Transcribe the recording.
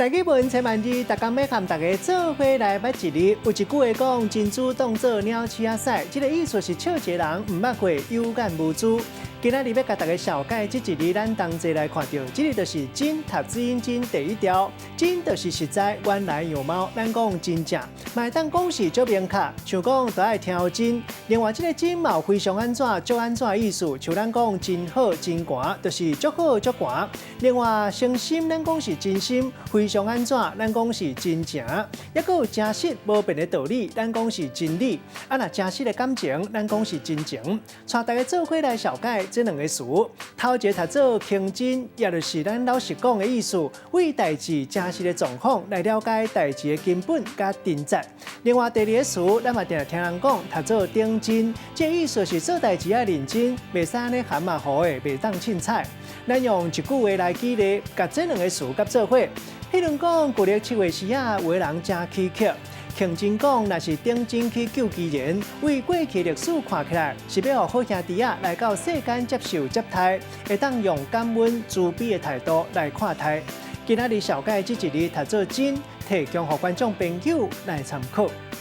台語文千萬字，逐工欲佮大家做伙來捌一字。有一句話講，珍珠當做鳥鼠仔屎，這個意思是笑一个人毋捌過，有眼無珠。今仔日欲共大家紹介這一字，咱同齊來看著，這个就是真讀字音真第一條，真就是實在原來樣貌，咱講真正，嘛會當講是足明確，像講著愛聽真。另外，這个真嘛有非常按怎、足按怎的意思，像咱講真好、真寒，就是足好、足寒。另外，誠心咱講是真心，非常按怎，咱講是真誠，抑閣有誠實無變的道理，咱講是真理。啊，若誠實的感情，咱講是真情。帶大家做伙來紹介這兩个詞，頭一个讀做虔真，也就是咱老實講的意思，為代誌誠實的狀況來了解代誌的根本佮真實。另外第二个詞，咱嘛定定聽人講讀做頂真，這个意思是做代誌愛認真，袂使按呢含馬虎的，袂當凊彩。咱用一句話來舉例，共這兩个詞佮做伙。彼陣講舊曆七月時仔，有的人誠起劇。認真講，若是頂真去究其然，為過去歷史看起來，是欲予好兄弟仔來到世間接受接待，會當用感恩慈悲的態度來看待。今仔日紹介這一字讀做真，提供予觀眾朋友來參考。